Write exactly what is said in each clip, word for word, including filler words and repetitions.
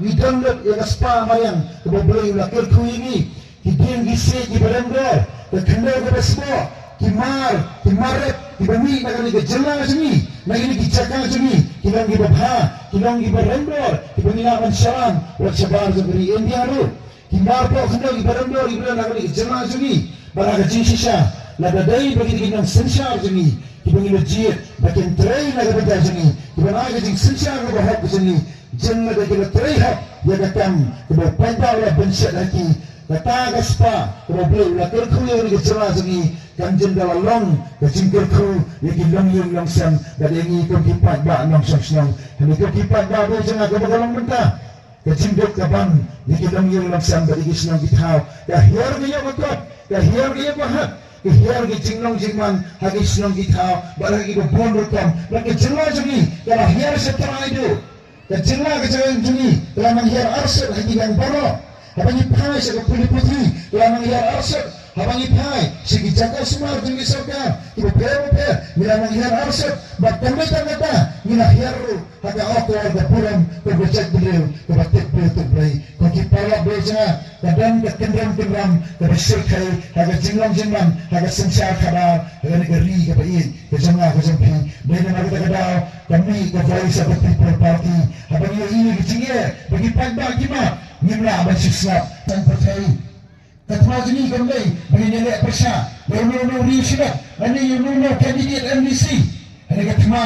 Ngi don lut ïa ka spah mariang kaba U Blei u la kyrkhu ïa ngi. Ki dieng ki siej kiba rem dor, ka khyndew kaba sboh, ki mar, ki mar rep kiba mih na kane ka jylla jong ngi, na kine ki jaka jong ngi, ki long kiba bha, ki long kiba rem dor, kiba ngi lah ban shalan wat shabar jong ka ri India ruh. Ki mar poh khyndew kiba rem dor kiba don ha kane ka jylla jong ngi. Bad ha ka jingshisha, lada dei ba kine ki nongsynshar jong ngi kiba ngi la jied ba kin trei na ka bynta jong ngi, kiba na ka jingsynshar kaba hok jong ngi, jin lada ki la trei hok ïa ka kam kaba u paidbah u la pynshet ha ki, kata ka spah kaba U Blei u la kyrkhu ïa kane ka jylla jong ngi, kan jin da la long ka jingkyrkhu ïa ki longïing longsem bad ïa ngi kum ki paidbah nongshong shnong. Hangne kum ki paidbah, bad jong nga, kaba ka long mynta, ka jingduk ka ban ïa ki longïing longsem bad ïa ki shnong ki thaw ka hiar ka ïoh ka kot, ka hiar ka ïoh ka hat, ka hiar ka jinglong jingman ha ki shnong ki thaw bad ha kiba bun rukom. Bad ka jylla jong ngi ka la hiar sha trai duh. Ka jylla ka jylla jong ngi ka la nang hiar arsut ha ki liang baroh. Haba ngi phai sha ka pule puthi ka la nang hiar arsut. Haba ngi phai sha ki jaka sumar jong ki sorkar kiba pher bapher ngi la nang hiar arsut. Bad kam dei tang kata, ngi la hiar ruh ha ka akor ka burom kaba jaitbynriew kaba tip briew tip Blei. Ko ki paralok, bad jong nga, ka don ka kynrem kynram kaba shyrkhei ha ka jinglong jingman, ha ka synshar khadar, ha kane ka ri kaba ïeit ka jong nga ka jong phi. Dei namar kata ka daw ka mih ka Voice of the People Party. Haba ngi ïohi ïa ka jingeh ba ki paidbah ki mad, ngim lah ban shu sngap. Tang pyrthei. Ka thma jong ngi kam dei ba ngin ïaleh pyrshah ïa uno uno u riewshimet lane ïa uno uno u candidate M D C. Hynrei ka thma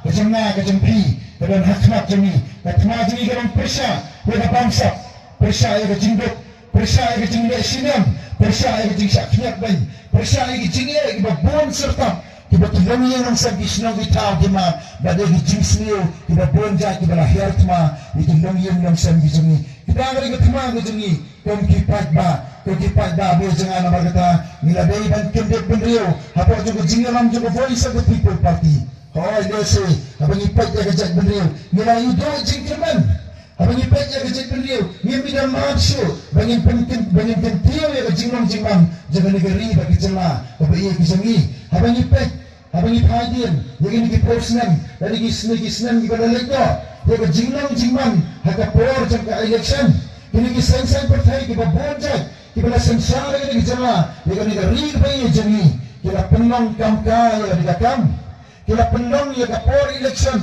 ka jong nga ka jong phi ka don ha khmat jong ngi. Ka thma jong ngi ka long pyrshah ïa ka bamsap, pyrshah ïa ka jingduk, pyrshah ïa ka jingleh shitom, pyrshah ïa ka jingshah khñiot beiñ, pyrshah ïa ka jingeh kiba bun syrtap kiba ki longïing longsem, ki shnong ki thaw ki mad, bad ïa ki jingsniew kiba bun jait kiba la hiar thma ïa ki longïing longsem ki jong ngi. Kita ka dei ka thma ka jong ngi kum ki paidbah, kum ki paidbah, bad jong nga, namar kata ngi la dei ban kyndit bynriew hapoh jong ka jingïalam jong ka Voice of the People Party. Hooid, lehse haba ngi peit ïa ka jaitbynriew ngi la ïoh duh jingkyrmen. Haba ngi peit ïa ka jaitbynriew ngim ïa mad shuh ba ngin pyn, ba ngin kyntiew ïa ka jinglong jingman jong kane ka ri bad ka jylla kaba ïeit ka jong ngi. Haba ngi peit, haba ngi phai dien ïa kine ki phew snem, lane ki snem, ki snem kiba la leit noh, ïa ka jinglong jingman ha ka por jong ka election. Kine ki seng saiñ pyrthei kiba bun jait kiba la synshar ïa kane ka jylla, ïa kane ka ri kaba ïeit jong ngi, ki la pynlong kam ka ïa kane ka kam. Ki la pynlong ïa ka por election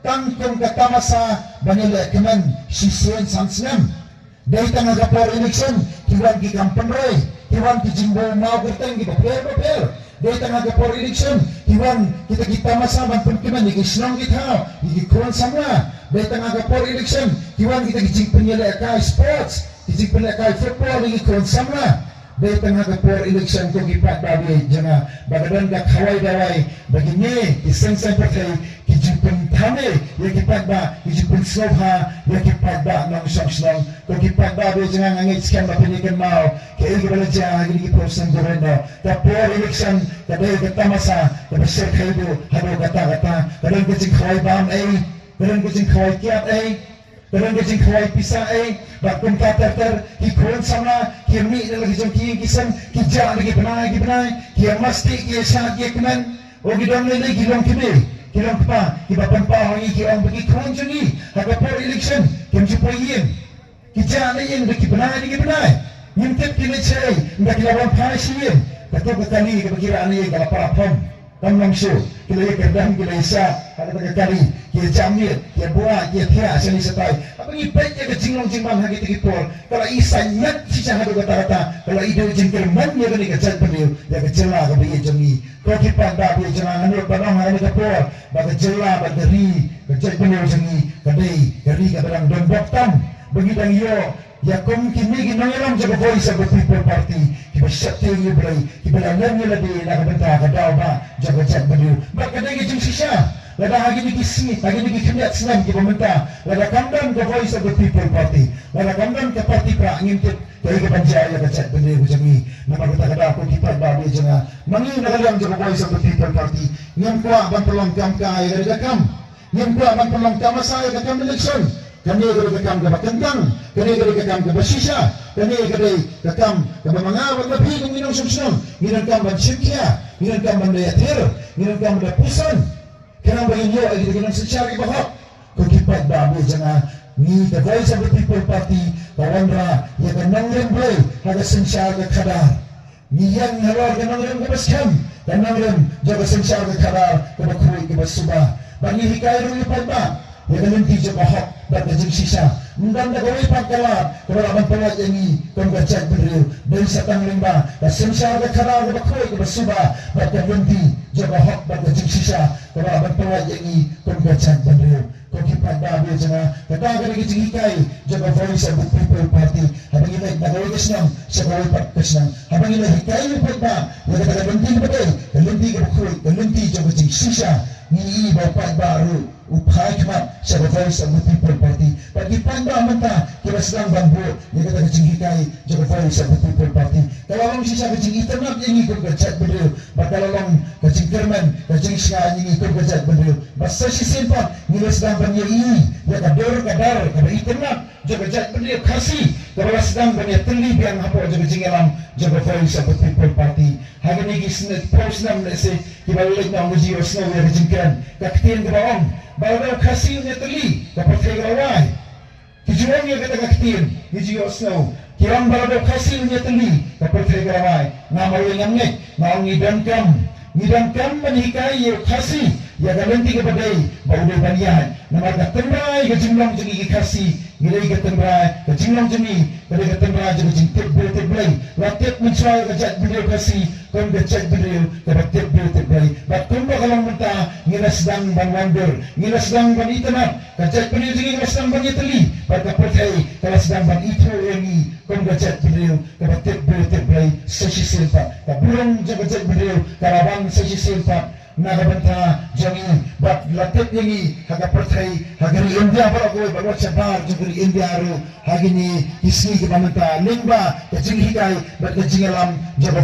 tang kum ka tamasa ban ïaleh kmen shisien san snem. Dei tang ha ka por election ki wan ki kam pynroi, ki wan ki jingbaw maw kyrteng kiba pher bapher. Dei tang ha ka por election ki wan kita ki tamasa ban pynkmen ïa ki shnong ki thaw, ïa ki khun samla. Dei tang ha ka por election ki wan kita ki jingpynïalehkai sports, ki jingpynïalehkai football ïa ki khun samla. Dei tang ha ka por election, ko ki paidbah bad jong nga, ba ka don ka khawai dawai ba kine ki seng saiñ pyrthei ki jingpynthame ïa ki paidbah, ki jingpynsngewbha ïa ki paidbah nongshong shnong. Ko ki paidbah bad jong nga, nga ngeit skhem ba phin ïa kynmaw kaei kaba la jia ha kine ki phew snem jong ngi. Ka por election ka dei ka tamasa kaba shyrkhei duh haduh katta katta. Ka don ka jingkhawai bam ei, ka don ka jingkhawai kiad ei, ka don ka jingkhawai pisa ei, bad kumta ter ter. Ki khun samla ki mih na la ki jong ki ïing ki sem, ki jah na ki bnai ki bnai, ki ïa masti, ki ïa shad, ki ïa kmen. O, ki don lei lei ki long kmie, ki long kpa, kiba pynpaw ha ngi, ki ong ba ki khun jong ngi ha ka por election kim ju poi ïing. Ki jah na ïing da ki bnai da ki bnai. Ngim tip ki leit shaei, ynda ki la wan phai sha ïing, kato ka kali kaba ki rah na ïing ka la para phom. Kam long shuh, ki la ïa kyrdem, ki la ïa shad ha kata ka kali, ki ïa jam miet, ki ïa buaid, ki ïa thiah shane shatai. Haba ngi peit ïa ka jinglong jingman ha kita ki por, ka la i saiñ miet shisha haduh katta katta, ka la i duh jingkyrmen ïa kane ka jaitbynriew, ïa ka jylla kaba ïeit jong ngi. Ko ki paidbah bad jong nga, ngan nud ban ong ha kane ka por ba ka jylla bad ka ri, ka jaitbynriew jong ngi ka dei ka ri kaba dang donbok tam, ba ngi dang ïoh ïa kum kine ki nongïalam jong ka Voice of the People Party kiba sheptieng ïa U Blei, kiba la lem ïa lade na ka bynta ka daw bah jong ka jaitbynriew. Bad ka dei ka jingshisha lada ha kine ki sngi, ha kine ki khyndiat snem kiba mynta, lada kam don ka Voice of the People Party, lada kam don ka party prah, ngim tip kaei kaban jia ïa ka jaitbynriew ka jong ngi. Namar kata ka daw, ko ki paidbah bad jong nga, ma ngi na ka liang jong ka Voice of the People Party ngim kwah ban pynlong kam ka ïa ka kam. Ngim kwah ban pynlong tamasa ïa ka kam election. Kane ka dei ka kam kaba kyntang, kane ka dei ka kam kaba shisha, kane ka dei ka kam kaba ma nga bad ma phi kum ki nongshong shnong ngi donkam ban shim khia, ngi donkam ban da ïathir, ngi donkam ban da puson. Khnang ba ngin ïoh ïa kita ki nongsynshar kiba hok. Ko ki paidbah bad jong nga, Ngi ka Voice of the People Party ka wanrah ïa ka nongrim Blei ha ka synshar ka khadar. Ngi ïeng halor ka nongrim kaba skhem, ka nongrim jong ka synshar ka khadar kaba khuid kaba suba. Ba ngi hikai ruh ïa u paidbah ïa ka lynti jong ka hok bad ka jingshisha. Ym don da kawei pat ka lad kaba lah ban pynlait ïa ngi kum ka jaitbynriew. Dei sa tang lyngba ka synshar ka khadar kaba khuid kaba suba bad ka lynti jong ka hok bad ka jingshisha kaba lah ban pynlait ïa ngi kum ka jaitbynriew. Ko ki paidbah ba ïeit jong nga, kata ka dei ka jinghikai jong ka Voice of the People Party. Haba ngi leit na kawei ka shnong sha kawei pat ka shnong, haba ngi leit hikai ïa u paidbah ïa kata ka lynti kaba dei, ka lynti kaba khuid, ka lynti jong ka jingshisha, ngi i ba u paidbah ruh u phai khmat sha ka Voice of the People Party. Bad ki paidbah mynta kiba sdang ban bud ïa kata ka jinghikai jong ka Voice of the People Party. Ka la long shisha ka jingitynnad ïa ngi kum ka jaitbynriew, bad ka la long ka jingkyrmen, ka jingshngaiñ ïa ngi kum ka jaitbynriew. Bad sa shisien pat ngi la sdang ban ïohi ïa ka dur ka dar kaba itynnad jong ka jaitbynriew Khasi kaba la sdang ban ïatylli biang hapoh jong ka jingïalam jong ka Voice of the People Party. Ha kine ki snem, phew snem lehse kiba la leit noh, ngi ju ïohsngew ïa ka jingkren, ka ktien kaba ong, ba lada u Khasi un ïatylli, ka pyrthei ka la wai. Ki ju ong ïa kata ka ktien, ngi ju ïohsngew. Ki ong ba lada u Khasi un ïatylli, ka pyrthei ka la wai. Nga marwei ngam ngeit, nga ong ngi donkam, ngi donkam ban hikai ïa u Khasi ïa ka lynti kaba dei ba u dei ban ïaid. Namar ka tynrai ka jinglong jong ngi ki Khasi, ngi dei ka tynrai, ka jinglong jong ngi ka dei ka tynrai jong ka jingtip briew tip Blei. La tip mynshuwa ïa ka jaitbynriew Khasi kum ka jaitbynriew kaba tip briew tip Blei. Bad kumba ka long mynta, ngi la sdang ban wandur, ngi la sdang ban itynnad, ka jaitbynriew jong ngi ka la sdang ban ïatylli, bad ka pyrthei ka la sdang ban ithuh ïa ngi kum ka jaitbynriew kaba tip briew tip Blei. Sa shisien pat ka burom jong ka jaitbynriew ka la wan sa shisien pat na ka bynta jong ngi, bad la tip ïa ngi ha ka pyrthei, ha ka ri India baroh kawei, bad wat shabar jong ka ri India ruh ha kine ki sngi kiba mynta, lyngba ka jinghikai bad ka jingïalam jong ka